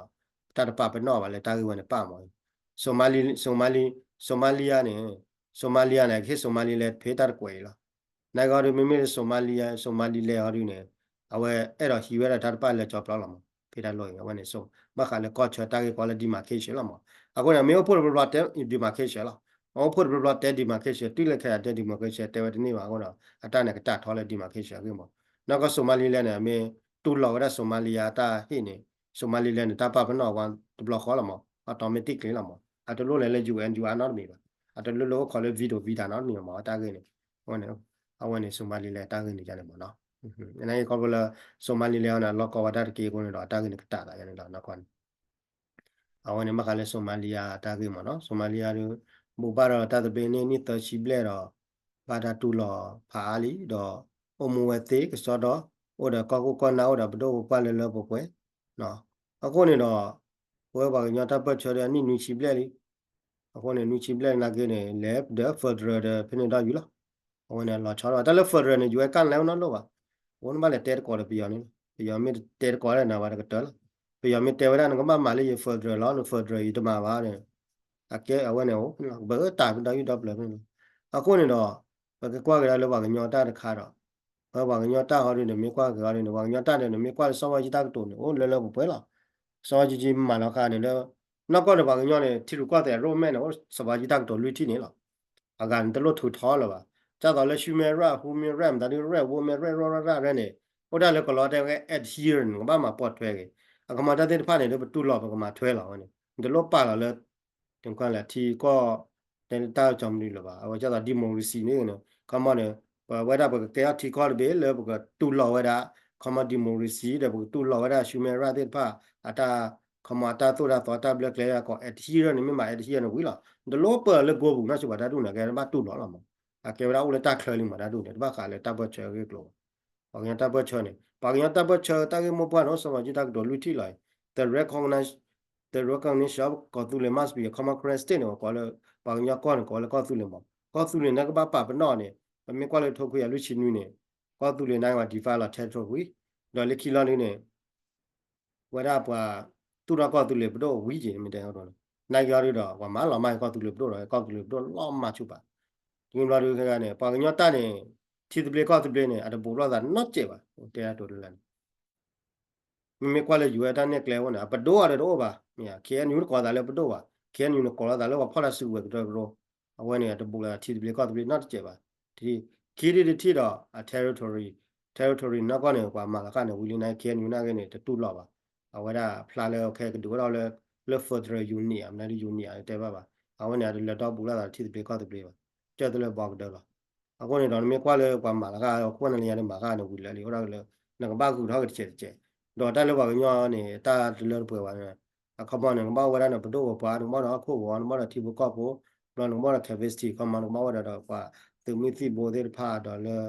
တၢ်တပာ်ပနီၣ်ဘၣ်လၢတၢ်ဂ့ၢ်ဝဲန့ၣ်ပာ်မး Somali Somali Somalia န့ၣ် Somalia န့ၣ် ကဟ့ၣ် Somaliland ဖဲတၢ်တကွဲးအံၤလီၤ နာ်က့ဂီၢ်ဒု မ့မ့ၢ်လၢ Somalia Somaliland ဂီၢ်ဒုန့ၣ် အဝဲအဲၣ်ဒိးဟံးဝဲဒၣ်တၢ်တပာ်လၢကၠီပျီလီၤမး ဖဲတၢ်လီၢ်အံၤ အဝဲန့ၣ် ဘၣ်ဃးလၢကီၢ်ဆၢတၢ်ဂ့ၢ်ကီလၢ demarcation လီၤမး. အဃိန့ၣ် မ့ၢ်အိၣ်ဖှိၣ်တဘျီဘျီတဲ demarcation လီၤ. အိၣ်ဖှိၣ်တဘျီဘျီတဲ demarcation တုၤလၢခဲအံၤတဲ demarcation တဲဝဲတန့ၢ်ဘၣ်အဃိဒီး အတၢ်န့ၣ်ကတၢ်ထီလၢ demarcation အဂ့ၢ်မး. နီၢ်ကီၢ် Somaliland န့ၣ် အမ့ၢ်တူၢ်လိာ်ဝဲဒၣ် Somalia အတၢ်ဟ့ၣ်န့ၣ် Somaliland န့ၣ် တၢ်ပာ်ပနီၣ်ဝဲတဘျီဃီလီၤမး automatically လီၤမး အတလိၣ်လဲၤလၢ UN UN နီတမံၤဘၣ် အတလိၣ်လၢအိၣ်ခိးလၢ veto veta နီတမံၤဘၣ်မး အတၢ်ဂ့ၢ်န့ၣ် အဝဲန့ၣ် အဝဲန့ၣ် Somaliland တၢ်ဂ့ၢ်န့ၣ်ယါန့ၣ်မးနီၤ နာ်က့ခီဖျိလၢ Somaliland န့ၣ် လီၢ်ကီဝဲဒၣ်တက့ၢ်အဃိန့ၣ်ဒီး အတၢ်ဂ့ၢ်န့ၣ်ကတၢ်သးယါန့ၣ်လီၤ နီၢ်ကီၢ်န့ၣ် အဝဲန့ၣ် ဘၣ်ဃးလၢ Somalia အတၢ်ဂ့ၢ်မးနီၤ Somalia ဒုး ဘူးဘၣ်ဒီးတၢ်သဘျ့န့ၣ် နံၣ်သၢဆံဘျဲၣ်ဒီး ဘၣ်တၢ်တူၢ်လိာ်ဖးအါလံဒီး အိၣ်မူဝဲသ့ကစီဒီ အိၣ်ဒီးကီၢ်ခိၣ်ကီၢ်နၢ် အိၣ်ဒီးပဒိၣ်ပပှၢ်လၢလၢပှဲၤပှဲၤ အဃိန့ၣ်ဒီး ပဝဲပှၤကညီတၢ်ပၢၢ်ဆၢဒီးအနံၣ်နွံဆံဘျဲၣ်လံ အဃိန့ၣ် နွံဆံဘျဲၣ်နာ်က့န့ၣ် လဲၤဒီး federal ဒီးဖဲန့ၣ်ဒီးယူၤလီၤ အဝဲန့ၣ်လီၤဆီဒီး တၢ်လၢ federal န့ၣ် ယူၤဝဲကၣ်လဲၣ်အိၣ်နီတလိၣ်ဘၣ် အဃိန့ၣ်ဘၣ်လဲၤတဲတကိးဒီးပယီၤန့ၣ်လီၤ ပယီၤမ့ၢ်တတဲတကိးဒၣ်နၤဘၣ်တကတၢၢ်လီၤ ပယီၤမ့ၢ်တဲဝဲဒၣ်နကဘၣ်မၤလၢယ federal လီၤ န federal ယတမၤဘၣ်န့ၣ် အကဲအဝဲန့ၣ်အိၣ် ဘၣ်တၢ်ဒီးယူၤဒီပျၢၤဖဲန့ၣ်လီၤ အဃိန့ၣ်ဒီး ပကကွၢ်က့ၤဒၣ်လၢပှၤကညီတၢ်တခါဒီး ပဝဲပှၤကညီတၢ်ဟီဒုးန့ၣ် မ့ၢ်ကွၢ်က့ၤဟီဒုးန့ၣ် ပှၤကညီတၢ်ဒီးန့ၣ် မ့ၢ်ကွၢ်လၢစီၤဘၣ်ကၠံတၢ်ကတိၤန့ၣ် အိၣ်လၢလၢပှဲၤပှဲၤလီၤ စီၤဘၣ်ကၠံမၤလီၤဃာ်န့ၣ်လၢ နီၢ်ကီၢ်ဒီးပှၤကညီန့ၣ် ထံရူၢ်ကီၢ်သဲး enrollment န့ၣ် အိၣ်စီၤဘၣ်ကၠံတၢ်ကတိၤလွံၢ်ထံၣ်န့ၣ်လီၤ အဂၤန့ၣ်တလိၣ်ထုးထီလၢၤဘၣ် ဒ်သိးလၢ human right ဟူမ့ၢ် right မတၤဒုး right ဝိမ့ၢ် right ရီၣ်ရီၣ်ရၣ်ရၣ်န့ၣ် အိၣ်ဒၣ်လၢကလီတဲဝဲ adherence နကဘၣ်မၤပိာ်ထွဲက့ၤ အခီမီတၢ်သ့ၣ်တဖၣ်န့ၣ် ဒုးပတူၢ်လိာ်ပကမၤထွဲလီၤဝဲန့ၣ် နတလိၣ်ပာ်လီၤလၢ တကလၢထံကီၢ် တဲတၢ်ကီမနုၤလၢၤဘၣ် အဝဲဒ်သိး democracy န့ၣ် ခီမီန့ၣ် ပဝဲဒၣ်ပကကဲထီၣ်ထံကီၢ်တဘ့ၣ်လၢပကတူၢ်လိာ်ဝဲဒၣ် ခီမီ democracy ဒီးပကတူၢ်လိာ်ဝဲဒၣ် human right သ့ၣ်တဖၣ် အတၢ် ခီမီအတၢ်သိၣ်တၢ်သီတၢ်ဘျၢကျဲ ကိး adherence န့ၣ် မ့ၢ်မၤ adherence န့ၣ်ဝံၤလီၤ နတလိၣ်ပာ်လီၤလၢ ကိးပူၤ နီၢ်ဆိပှၤတၢ်ဒူၣ်န့ၣ် ကဲဘၣ်တူၢ်လိာ်လီၤမး အကဲဝဲဒၣ်အိၣ်လၢတၢ်ချၢလံမးတၢ်ဒူၣ်န့ၣ် တဘၣ်ဃးလၢတၢ်ပၢၢ်ဆၢအဂ့ၢ်အကျိၤဘၣ် ပှၤကညီတၢ်ပၢၢ်ဆၢန့ၣ် ပှၤကညီတၢ်ပၢၢ်ဆၢတၢ်ဂ့ၢ်မိၢ်ပှၢ်န့ၣ် အိၣ်စီၤဘၣ်ကၠံတၢ်ကတိၤလွံၢ်ထံၣ်လီၤအံၤ the recognition, the recognition of ကီၢ်သူလ့ၤ must be a common Karen state န့ၣ် ပကိးလၢ ပှၤကညီကီၢ်န့ၣ် ကိးလၢကီၢ်သူလ့ၤမး ကီၢ်သူလ့ၤန့ၣ်ကဘၣ်ပာ်ပနီၣ်န့ၣ် ပမ့ၢ်ကွၢ်လၢထိခွံကယၤလွံၢ်ဆံနွံန့ၣ် ကီၢ်သူလ့ၤန့ၣ် ပှၤ define လီၤ territory ဝံၤ ဒီးလၢခံလီၤဒုးန့ၣ် ဝဲဒၣ်ပှၤသူၣ်ထီၣ်ကီၢ်သူလ့ၤပဒိၣ်ဝံၤက့ၤ မ့ၢ်တဲအဒိန့ၣ် နာ်က့အီၤဒုးဒီး ပှၤမၤလီၤမၢ်ကီၢ်သူလ့ၤပဒိၣ်ဒီး ကီၢ်သူလ့ၤပဒိၣ်လီၤမၢ်ဆူၣ်ပာ် တမံၤဘျီဒုးခဲဂၤန့ၣ် ပှၤကညီတၢ်န့ၣ် ထံသဘျ့ကီၢ်သဘျ့န့ၣ် အတဘူးလိာ်သးနီတစဲးဘၣ် တဲဒၣ်တိၤလၢ်လၢ်န့ၣ် မ့မ့ၢ်ကွၢ်လၢ ယူၤဝဲတၢ်နဲၣ်ကျဲအဃိန့ၣ် အပဒိၣ်အီၤဒီးတအိၣ်ဘၣ် မ့ၢ် ခ့ၣ်အဲၣ်ယူၤ တကိးသးလၢပဒိၣ်ဘၣ် ခ့ၣ်အဲၣ်ယူၤန့ၣ် ကိးလိာ်သးလၢပှၤဖီၣ်တၢ်စုကဝဲၤကရၢကရိ အဝဲန့ၣ် အတဘူးလိာ်သးထံသဘျ့ကီၢ်သဘျ့နီတစဲးဘၣ် ခံထံၣ်တထံၣ်ဒီး အ territory, territory နီၢ်ကီၢ်န့ၣ် ပှၤမၤလီၤဃာ်န့ၣ် ဝံၤလံန့ၣ် ခ့ၣ်အဲၣ်ယူၤ နာ်က့န့ၣ် တတူၢ်လိာ်ဘၣ် အဝဲဒၣ်ဖျါလၢခဲကဒုးအိၣ်ထီၣ်လၢ လၢ federal unit မနုၤဒုး unit တဲဘၣ်ဘၣ် အဝဲန့ၣ် အတလၢၤဒီဘူးလိာ်သးထံသဘျ့ကီၢ်သဘျ့ဘၣ် ကၢၢ်သလၢဘီကဒၢလီၤ အဃိန့ၣ်ဒီး နမ့ၢ်ကွၢ်လၢပှၤမၤလီၤဃာ်အခိၣ်နလၢညါန့ၣ် မၤဃာ်န့ၣ်ဝံၤလၢာ်လံ အိၣ်ဒၣ်လၢ နကဘၣ်ဂုာ်ထီၣ်က့ၤတစဲးတစဲး ဒီးတၢ်လၢပှၤကညီန့ၣ် တၢ်တလၢတပှဲၤဘၣ်န့ၣ် အခီပညီန့ၣ် နကဘၣ်ဝဲဒၣ်န့ၣ် ပဒိၣ်ပပှၢ် နကဘၣ်ဒီးဟီၣ်ခိၣ်ဂီၤ နကဘၣ်ဒီးထံဖိကီၢ်ဖိ ဘျီနကဘၣ်ဒီး capacity အခီပညီ နကဘၣ်ဝဲဒၣ်ဒီးပှၤသုးမုၢ်သံၣ်ဘိသ့ၣ်တဖၣ်ဒီးလၢ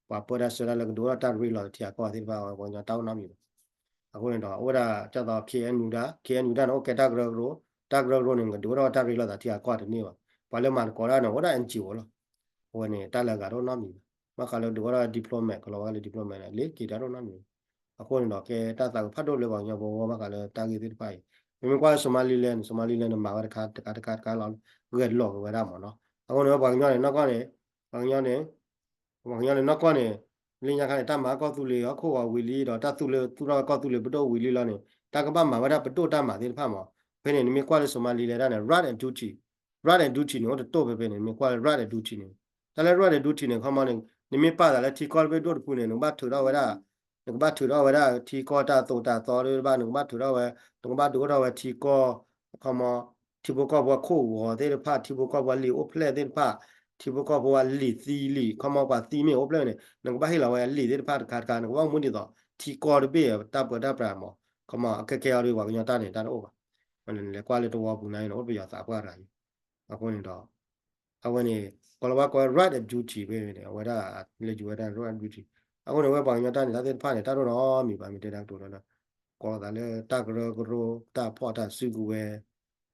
ပှၤပၢတၢ်ဆှၢတၢ်လၢကဒုးအိၣ်ထီၣ်တၢ်ရ့လိာ်သးထံဂၤကီၢ်ဂၤသ့ၣ်တဖၣ် ပှၤကညီတၢ်အိၣ်နီတမံၤဘၣ် အဃိန့ၣ်ဒီး အိၣ်ဝဲဒၣ်ဒ်သိး ခ့ၣ်အဲၣ်ယူၤဒၣ် ခ့ၣ်အဲၣ်ယူၤဒၣ်န့ၣ် အိၣ်ကဲတၢ်ကရၢကရိ တၢ်ကရၢကရိန့ၣ် ကဒုးအိၣ်ထီၣ်တၢ်ရ့လိာ်သးထံဂၤကီၢ်ဂၤတန့ၢ်ဘၣ် ပှၤလၢမၤသကိးတၢ်န့ၣ် အိၣ်ဒၣ် NGO လီၤ အဝဲန့ၣ် တၢ်လၢအဂၤတအိၣ်နီတမံၤဘၣ် ဘၣ်ဃးလၢဒုးအိၣ်ထီၣ် diplomat ကလီၤဝဲလၢ diplomat န့ၣ် လ့ၤက့ၤတၢ်တအိၣ်နီတမံၤဘၣ် အဃိန့ၣ်ဒီး ကဲတၢ်သးကဖးဒိၣ်လၢပှၤကညီဖိအဂီၢ် ဘၣ်ဃးလၢတၢ်ဂ့ၢ်သ့ၣ်တဖၣ်အံၤ ပမ့ၢ်ကွၢ်လၢ Somaliland န့ၣ် Somaliland န့ၣ် မၤဝဲတခါတခါတခါတခါလီၤ ဂဲၤလိာ်က့ၤဝဲဒၣ်မးနီၤ အဃိန့ၣ် ပှၤကညီန့ၣ် နီၢ်ကီၢ်န့ၣ် ပှၤကညီန့ၣ် ပှၤကညီန့ၣ် နီၢ်ကီၢ်န့ၣ် လၢညါခါန့ၣ် တၢ်မၤကီၢ်သူလ့ၤဟီၣ်ခိၣ်ဂီၤဝံၤလံဒီး တၢ်သူလ့ၤသူၣ်ထီၣ်ကီၢ်သူလ့ၤပဒိၣ်ဝံၤလံလီၤန့ၣ် တၢ်ကဘၣ်မၤဝဲဒၣ်ပဒိၣ်တၢ်မၤသ့ၣ်တဖၣ်မး ဖဲန့ၣ် နမ့ၢ်ကွၢ်လၢ Somaliland ဒၣ်န့ၣ် right and duty, right and duty န့ၣ် အိၣ်တတိၢ်ဖဲဖဲန့ၣ် နမ့ၢ်ကွၢ်လၢ right and duty န့ၣ် တၢ်လၢ right and duty န့ၣ် ခီမီန့ၣ် နမ့ၢ်ပာ်သးလၢထံကီၢ်တဘ့ၣ်ဒိၣ်တဖုန့ၣ် နကဘၣ်ထုးထီၣ်ဝဲဒၣ် နကဘၣ်ထုးထီၣ်ဝဲဒၣ်ထံကီၢ်တၢ်သိးတၢ်သီတဘ့ၣ်ဘၣ် နကဘၣ်ထုးထီၣ်ဝဲ နကဘၣ်ဒုးအိၣ်ထီၣ်ဝဲထံကီၢ် ခီမီ ထံဖိကီၢ်ဖိအခိၣ်ဂီၤသ့ၣ်တဖၣ် ထံဖိကီၢ်ဖိအလံာ်အိၣ်ဖျဲၣ်သ့ၣ်တဖၣ် ထံဖိကီၢ်ဖိအလံာ်သံလံာ် ခီမီပှၤသံမ့ၢ်အိၣ်ဖျဲၣ်န့ၣ် နကဘၣ်ဟ့ၣ်လီၤဝဲအလံာ်သ့ၣ်တဖၣ်တခါတခါ နကဘၣ်မူဒ်သိး ထံကီၢ်တဘ့ၣ်တၢ်ပၢတၢ်ပြးမး ခီမီ အခဲခဲအံၤဒီး ပှၤကညီတၢ်န့ၣ် တၢ်တအိၣ်ဘၣ် လဲၤကွၢ်လၢတဝီပူၤန့ၣ် အိၣ်ပယီၤသးပှၢ်တဂၤအံၤ အဃိန့ၣ်ဒီး အဝဲန့ၣ် ကီၤလၤဝါကိးဝဲ right and duty ဖဲန့ၣ် အဝဲဒၣ်လၢယဝဲဒၣ် right and duty အဃိန့ၣ် ဝဲပှၤကညီတၢ်န့ၣ် တၢ်သ့ၣ်တဖၣ်န့ၣ် တၢ်တအိၣ်နီတမံၤဘၣ် မ့ၢ်တဲတၢ်ကတိၤလၢ ကိးသးလၢတၢ်ကရၢကရိ တၢ်ဖီၣ်တၢ်စုကဝဲၤ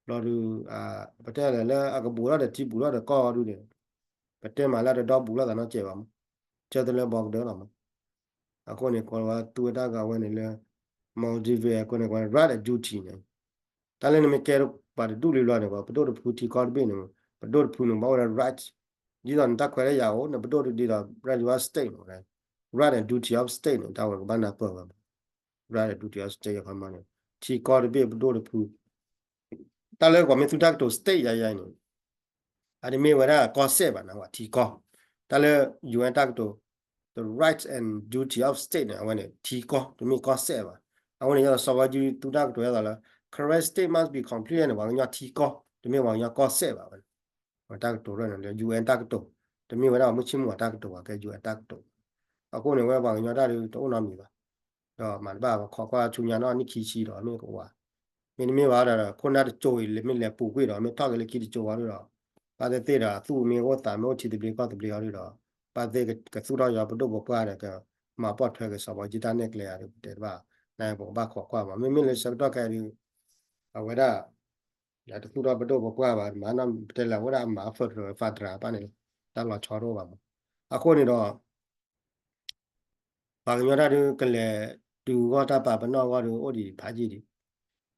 ဘျီဒုး ပတဲလဲၣ်လၢအကဘူးထီၣ်ဒီးထံဘူးထီၣ်ဒီးကီၢ်ဒုန့ၣ် ပတဲမးလၢတဒီဘူးလိာ်သးနီတစဲးဘၣ်မး ကၢၢ်သလၢဘီကဒၢလီၤမး အဃိန့ၣ် ကိးလီၤဝဲသူဝဲတၢ်ဂၤဝဲန့ၣ်လၢ Maldives အဃိန့ၣ် right and duty န့ၣ် တၢ်လၢနမ့ၢ်ကဲပှၤတဒူၣ်လံဘျီန့ၣ် ပဒိၣ်တဖုထံကီၢ်တဘ့ၣ်န့ၣ် ပဒိၣ်တဖုန့ၣ် ဘၣ်ဝဲဒၣ် right ဒ်သိးနတၢ်ခွဲးတၢ်ယာ်အိၣ် နပဒိၣ်တဒ်သိး right of state န့ၣ် right and duty of state န့ၣ် တၢ်ဝဲကဘၣ်နၢ်ပၢၢ်ဝဲမး right and duty of state ခီမီန့ၣ် ထံကီၢ်တဘ့ၣ်ပဒိၣ်တဖု တၢ်လၢပှၤမ့ၢ်သူတၢ်ကတိၤ state ယၤယၤန့ၣ် အတမ့ၢ်ဝဲဒၣ်ကီၢ်စဲၣ်ဘၣ်နၤ ပှၤထံကီၢ် တၢ်လၢ ယူအန် တၢ်ကတိၤ the right and duty of state န့ၣ် အဝဲန့ၣ် ထံကီၢ် တမ့ၢ်ကီၢ်စဲၣ်ဘၣ်. အဝဲန့ၣ် ယသိးစီၤဘီယူ သူတၢ်ကတိၤယသးလၢ Karen state must be complete န့ၣ် ပှၤကညီထံကီၢ် တမ့ၢ်ပှၤကညီကီၢ်စဲၣ်ဘၣ်ဝဲန့ၣ် တၢ်ကတိၤရၢၢ်န့ၣ်လၢ ယူအန် တၢ်ကတိၤ တမ့ၢ်ဝဲဒၣ်ပှၤမုၢ်ဆ့ၣ်မုၢ်ဂီၤတၢ်ကတိၤဘၣ် ကဲ ယူအန် တၢ်ကတိၤ အဃိန့ၣ် ဝဲပှၤကညီတၢ်ဒုးတအိၣ်နီတမံၤဘၣ် ဒီးမၤတဘၣ် ပခိးကွၢ်ဆူညါနီၢ်နံၣ်ခံဆံဒီး မ့ၢ်ကဝၤ မ့တမ့ၢ်ဘၣ်ဒီး ခိၣ်နၢ်တစိၤအံၤ မ့ၢ်လဲၤပူၤကွံာ်ဒီး မ့ၢ်ထီၣ်က့ၤလၢခံတစိၤဝံၤဒီး ဘၣ်သ့ၣ်သ့ၣ်ဒီး သူၣ်မ့ၢ်အိၣ်သးမ့ၢ်အိၣ်ထံသဘျ့ကီၢ်သဘျ့အီၤဒီး ဘၣ်သ့ၣ်ကသူၣ်ထီၣ်ယွၤပဒိၣ်ပပှၢ်ဒီး ကမၤပိာ်ထွဲက့ၤစီၤဘီယူတၢ်နဲၣ်ကျဲအီၤဒီး ပတဲတဘၣ် နပကဘၣ်ခိးကွၢ်မး မ့မ့ၢ်လၢဆၢကတီၢ်ခဲအံၤဒီး အဝဲဒၣ် တသူၣ်ထီၣ်ပဒိၣ်ပပှၢ်ဘၣ် မၤနီၢ်ပတဲလၢအဝဲဒၣ်အမၤ federal federal ဘၣ်န့ၣ် တၢ်လီၤဆီတအိၣ်ဘၣ်မး အဃိန့ၣ်ဒီး ပှၤကညီတၢ်ဒုးကလဲၤဒုးဂီၢ်တၢ်ပာ်ပနီၣ်အဂီၢ်ဒီး အိၣ်ဒံးဖးယံာ်ဒံး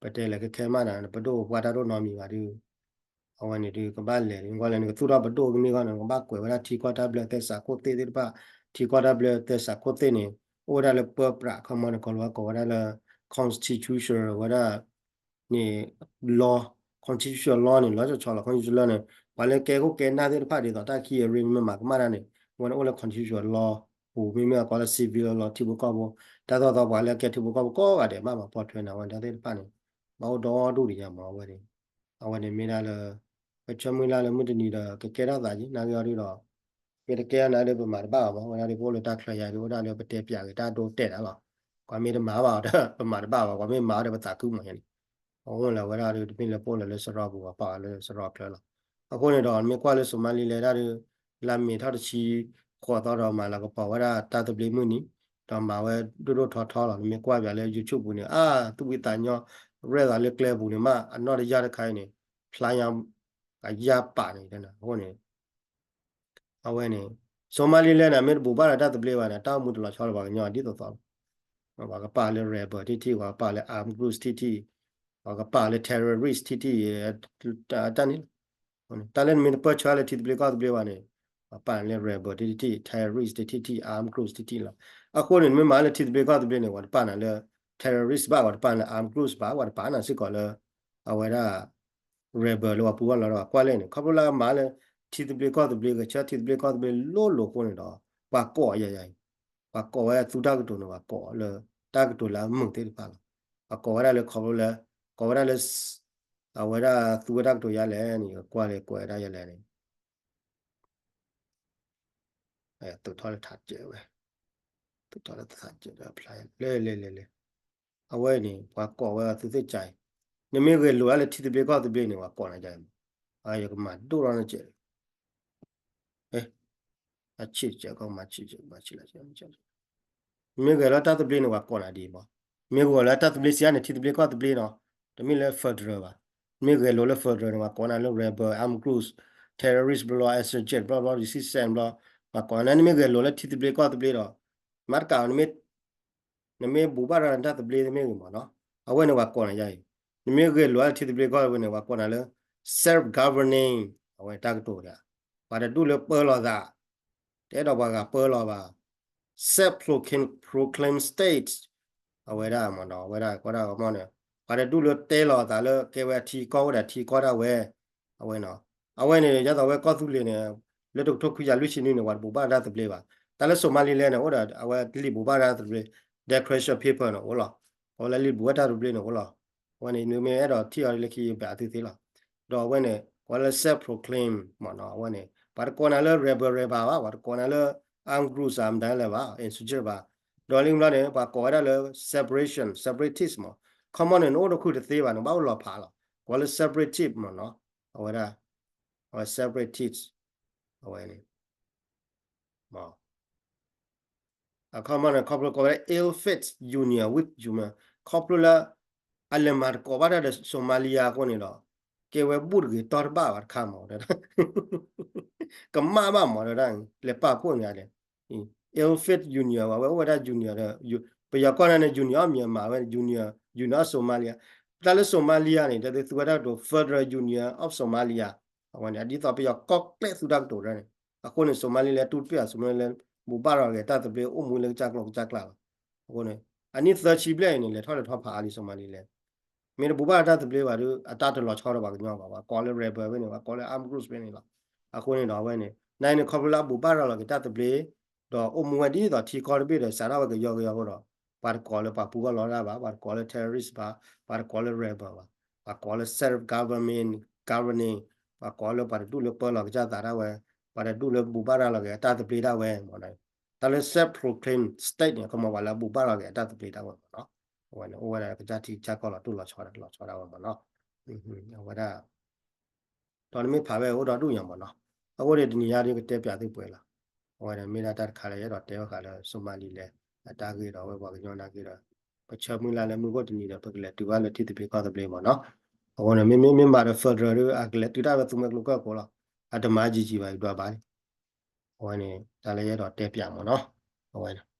ပတဲလၢကခဲမးဒီး ပဒိၣ်ပပှၢ်တၢ်တအိၣ်နီတမံၤဘၣ်ဒီး အဝဲန့ၣ်ဒုးကဘၣ်လဲၤဒ်ကွၢ်လဲၣ်န့ၣ် ကသူၣ်ထီၣ်ပဒိၣ်ကမ့ၢ်ဂီၢ်န့ၣ် ကဘၣ်ကွဲးဝဲဒၣ်ထံကီၢ်တၢ်ဘျၢသဲစးခိၣ်သ့ၣ်သ့ၣ်တဖၣ် ထံကီၢ်တၢ်ဘျၢသဲစးခိၣ်သ့ၣ်န့ၣ် အိၣ်ဝဲဒၣ်လၢပၢပြး ခီမီန့ၣ် ကီၢ်လီၤဝဲကိးဝဲဒၣ်လၢ constitution ဝဲဒၣ် န့ၣ် law constitution law န့ၣ် လီၤဆီလီၤ constitution law န့ၣ် ပှၤလၢကဲခိၣ်ကဲနၢ်သ့ၣ်တဖၣ်ဒ်သိးတၢ်ခံအရ့မ့ၢ်မၤကမၣ်တၢ်န့ၣ် အဝဲန့ၣ်အိၣ်လၢ constitution law ပူၤ မ့မ့ၢ်အကိးလၢ civil law ထံဖိကီၢ်ဖိ တၢ်သိၣ်သိးပှၤလၢကဲထံဖိကီၢ်ဖိကိးဂၤဒဲးဘၣ်မၤပိာ်ထွဲန့ၣ် အဝဲတၢ်သ့ၣ်တဖၣ်န့ၣ် ဘၣ်အိၣ်ဒီဒူၣ်ဒံးညါမး အဝဲန့ၣ် အဝဲန့ၣ်မ့ၢ်ဒၣ်လၢ ပဆၢမုၢ်လၢ်လၢမုၢ်တနံၤဒီး ကကဲထီၣ်သးက့ၤ နာ်က့အီၤဒုဒီး မ့ၢ်တကဲထီၣ်နၤဒီး ပမၤတဘၣ်ဘၣ်မး အဝဲဒၣ်ဒုးပအိၣ်လၢတၢ်ချၢယါဒုး အိၣ်ဒၣ်လၢပတဲပၠးက့ၤတၢ်ဒိတဲာ်ဒၣ်လီၤ ပှၤမ့ၢ်တမၤဘၣ်ဒီး ပမၤတဘၣ်ဘၣ် ပှၤမ့ၢ်မၤဒီးပသးခုမးယါန့ၣ် အအိၣ်လၢဝဲဒၣ်ဒုး တမ့ၢ်လၢပအိၣ်လၢစရီပူၤဘၣ် ပာ်လၢစရီချၢလီၤ အဃိန့ၣ်ဒီး နမ့ၢ်ကွၢ်လၢ Somaliland ဒၣ်ဒုး လါမ့ၤထီၣ်တဆံဃိးသီဒီး မၤလၤကပီၤဝဲဒၣ်တၢ်သဘျ့မုၢ်နံၤ ဒီးမၤဝဲဒိၣ်ဒိၣ်ထီထီလီၤ နမ့ၢ်ကွၢ်ပၠးလၢ YouTube ပူၤန့ၣ် အါ သူၣ်ဝံသးညီ ရဲၣ်သးလၢကျဲပူၤန့ၣ်မး အနီၢ်တယၢ်တခါအံၤန့ၣ် ဖျါညါ အယၢ်ပာ်န့ၣ် အဃိန့ၣ် အဝဲန့ၣ် Somaliland န့ၣ် မ့ၢ်တဘူးဘၣ်ဒီးတၢ်သဘျ့ဘၣ်န့ၣ် တၢ်အိၣ်မူတလီၤဆီလၢပှၤကညီဒ်သိးသိးလီၤ ပှၤကပာ်လၢ rebel ထံထံၣ် ပှၤကပာ်လၢ armed groups ထံထံၣ် ပှၤကပာ်လၢ terrorist ထံထံၣ် တၢ်န့ၣ်လီၤ တၢ်လၢနမ့ၢ်တပၢၢ်ဆၢလၢထံသဘျ့ကီၢ်သဘျ့ဘၣ်န့ၣ် ပှၤပာ်နၤလၢ rebel ထံထံၣ် terrorist ထံထံၣ် armed groups ထံထံၣ်လီၤ အဃိန့ၣ် နမ့ၢ်မၤလၢထံသဘျ့ကီၢ်သဘျ့န့ၣ် ပှၤတပာ်နၤလၢ terrorist ဘၣ် ပှၤတပာ်နၤလၢ armed groups ဘၣ် ပှၤတပာ်နၤစ့ၢ်ကီးလၢ အဝဲဒၣ် rebel လၢပှၤပူၤအလီၢ်ဒီး ကွၢ်လဲၣ်န့ၣ် ခီဖျိလၢအမၤလၢ ထံသဘျ့ကီၢ်သဘျ့ ဂဲၤဆၢထံသဘျ့ကီၢ်သဘျ့လိၤလိၤအဃိန့ၣ်ဒီး ပှၤကိးယၤယၤအံၤ ပှၤကိးဝဲသူတၢ်ကတိၤန့ၣ် ပှၤကိးလၢ တၢ်ကတိၤလၢအမုာ်သ့ၣ်တဖၣ်လီၤ ပှၤကိးဝဲဒၣ်လၢခီဖျိလၢ ကိးဝဲဒၣ်လၢ အဝဲဒၣ်သူဝဲတၢ်ကတိၤယၤလဲၣ်န့ၣ် ကွၢ်လၢကိးဝဲဒၣ်ယၤလဲၣ်န့ၣ် သုးထီၣ်လၢထးစဲးဝဲ သုးထီၣ်လၢထးစဲးဒီးဖျါ လဲၣ်လဲၣ်လဲၣ်လဲၣ် အဝဲန့ၣ် ပှၤကိးဝဲသုသ့ၣ်ကါအံၤ နမ့ၢ်ဂဲၤလိာ်ဒၣ်လၢထံသဘျ့ကီၢ်သဘျ့န့ၣ် ပှၤကိးနၤယၤအံၤမး ယကမၤဒိၣ်ထီၣ်နကဲး အဆံးကဲးကီးမၤဆံးကဲးမၤဆံးလၢ မ့ၢ်ဂဲၤလီၤတၢ်သဘျ့န့ၣ် ပှၤကိးနၤဒ်အံၤမး, မ့ၢ်ဂဲၤလီၤတၢ်သဘျ့စံးန့ၣ် ထံသဘျ့ကီၢ်သဘျ့နီၤ, တမ့ၢ်လၢ federal ဘၣ်. မ့ၢ်ဂဲၤလိာ်လၢ federal န့ၣ် ပှၤကိးနၤလၢ rebel, armed groups, terrorist ဘျီ insurgent ဘျီ ဘျီ resistance ဘျီ, ပှၤကိးနၤ နမ့ၢ်ဂဲၤလိာ်လၢထံသဘျ့ကီၢ်သဘျ့ဒီး မၤတကး နမ့ၢ်ဘူးဘၣ်ဒီးနတၢ်သဘျ့မ့ၢ်ဂ့ၤမးနီၤ, အဝဲန့ၣ်ပှၤကိးနၤယါအံၤ, နမ့ၢ်ဂဲၤလိာ်လၢထံသဘျ့ကီၢ်သဘျ့န့ၣ် ပှၤကိးနၤလၢ self governing အဝဲတၢ်ကတိၤဒၣ်, ပှၤတဒူၣ်လၢပၢလီၤသး တအဲၣ်ဒိးပှၤဂၤပၢလီၤဘၣ်, self proclaim, proclaim state အဝဲဒၣ်မ့ၢ်နီၤ, အဝဲဒၣ်ကီဒၣ်ကမီၣ်န့ၣ် ပှၤတဒူၣ်လၢတဲလီၤသးလၢ ကဲဝဲထံကီၢ်အိၣ်ဒီးထံကီၢ်ဒၣ်ဝဲ, အဝဲနီၤ, အဝဲန့ၣ် ဒ်သိးဝဲကီၢ်သူလ့ၤန့ၣ် လၢတကထိခွံကယၤလွံၢ်ဆံနွံန့ၣ် ပှၤတဘူးဘၣ်တၢ်သဘျ့ဘၣ်. တၢ်လၢ Somaliland န့ၣ် အိၣ်ဒီးအဝဲလံာ်ဘူးဘၣ်တၢ်သဘျ့ declaration paper န့ၣ်အိၣ်လီၤ. အဝဲလၢလံာ်ဘူးဘၣ်တၢ်သဘျ့န့ၣ်အိၣ်လီၤ. အဝဲန့ၣ် နမ့ၢ်အဲၣ်ဒိးထံၣ်အီၤလၢခံဘၣ်သုသ့လီၤ. ဒီးအဝဲန့ၣ် ကိးလၢ self proclaim မ့ၢ်နီၤ, အဝဲန့ၣ် ပှၤတကိးနၤလၢ rebel rebel ဘၣ်, ပှၤတကိးနၤလၢ armed groups မတၤလဲၣ်ဘၣ်, insurgent ဘၣ်. ဒီးလၢဘျီန့ၣ် ပှၤကိးဝဲဒၣ်လၢ separation, separatist မ့ၢ်, ခီမီန့ၣ် နအိၣ်တခုတသ့ဘၣ်, နဘၣ်အိၣ်လီၤဖးလီၤ. ကိးလၢ separatist မ့ၢ်နီၤ, အဝဲဒၣ် အဝဲ separatist အဝဲန့ၣ် အခီမီန့ၣ် ခီဖျိကိးဝဲဒၣ် ill-fated union with Somalia, ခီဖျိလၢ အလဲၤမၤတကိးဘၣ်တၢ်ဒီး Somalia အဃိန့ၣ်ဒီး ကဲဝဲဘူၣ်တဂ့ၤတီၢ်တဘၣ်ဘၣ်တခါမး, ကမၣ်ဘၣ်မး တဲဝဲဒၣ်, လဲၤပာ်ဖှိၣ်န့ၣ်ဒီး ill-fated union ဝဲ အဝဲအိၣ်ဝဲဒၣ် union ဒီး ပယီၤကီၢ်န့ၣ် union of Myanmar ဝဲ union, union of Somalia, တၢ်လၢ Somalia န့ၣ် တၢ်သူဝဲဒၣ်ကတိၤ Federal Union of Somalia အဝဲန့ၣ် ဒ်သိးပယီၤကီၢ်ကျဲသူတၢ်ကတိၤတၢ်န့ၣ်, အဃိန့ၣ် Somaliland တူၢ်တပ့ၢ်အီၤ Somaliland ဘူးဘၣ်ထီၣ်ဂဲၤတၢ်သဘျ့အိၣ်မူလၢကစၢ်ကျိာ်ကစၢ်ကျါလီၤ. အဃိန့ၣ် အနံၣ်သၢဆံဘျဲၣ်အံၤန့ၣ် လဲၤထီၣ်လဲၤထီဖးအါလံ Somaliland မ့ၢ်တဘူၣ်ဘၣ်တၢ်သဘျ့ဘၣ်ဒီး အတၢ်တလီၤဆီဒီးပှၤကညီဘၣ်, ပှၤကိးလၢ rebel ဖဲန့ၣ်, ပှၤကိးလၢ armed groups ဖဲန့ၣ်လီၤ. အဃိန့ၣ်ဒီးအဝဲန့ၣ် နန့ၣ် ခီဖျိလၢအဘူၣ်ဘၣ်ရၤလီၤက့ၤတၢ်သဘျ့ ဒီးအိၣ်မူဝဲဒ်သိးထံကီၢ်တဘ့ၣ်ဒီး စးထီၣ်ဝဲကယီကယီအဃိဒီး ပှၤတကိးလၢပှၤပူၤဂီၢ်လီၤတၢ်ဘၣ်, ပှၤတကိးလၢ terrorist ဘၣ်, ပှၤတကိးလၢ rebel ဘၣ်, ပှၤကိးလၢ self government, governing, ပှၤကိးလၢပှၤတဒူၣ်လၢပၢလီၤကစၢ်သးဒၣ်ဝဲ, ပှၤတဒူၣ်လၢဘူၣ်ဘၣ်ရၤလီၤက့ၤအတၢ်သဘျ့ဒၣ်ဝဲမ့ၢ်နီၤ. တၢ်လၢ self proclaimed state န့ၣ် ကမ့ၢ်ပှၤလၢအဘူၣ်ဘၣ်ရၤလီၤက့ၤအတၢ်သဘျ့ဒၣ်ဝဲမ့ၢ်နီၤ. အဝဲန့ၣ် အိၣ်ဝဲဒၣ်ကစၢ်ထံကစၢ်ကီၢ်လီၤတိၢ်လီၤဆီဒၣ်လီၤဆီဒၣ်ဝဲမ့ၢ်နီၤ. အဝဲဒၣ် ဒီးနမ့ၢ်ဖးဝဲအိၣ်ဒီဒူၣ်ညါမ့ၢ်နီၤ. အဃိန့ၣ်တနံၤညါဒီးကတဲပၠးသုပှဲၤလီၤ. အဝဲန့ၣ်မ့ၢ်ဒၣ်တၢ်တခါလၢယအဲၣ်ဒိးတဲဘၣ်ဃးလၢ Somaliland အတၢ်ဂ့ၢ်ဒီးအဝဲပှၤကညီနာ်က့ဒီး ပဆၢမုၢ်လၢ်လၢမုၢ်ဂီၢ်တနံၤဒီး ပကလဲၤတုၤဘၣ်လၢထံသဘျ့ကီၢ်သဘျ့မ့ၢ်နီၤ. အဃိန့ၣ် မ့မ့ၢ်မ့ၢ်မၤဒီး federal ဒီး အကလဲၤတုၤတၢ်ဝဲသူမှဲကျိကၢၢ်ကိးလီၤ. အတမၤယံာ်ယံာ်ဘၣ် ယဒွးဘၣ်န့ၣ်. အဝဲန့ၣ် တၢ်လၢယအဲၣ်ဒိးတဲပၠးမ့ၢ်နီၤ. အဝဲန့ၣ်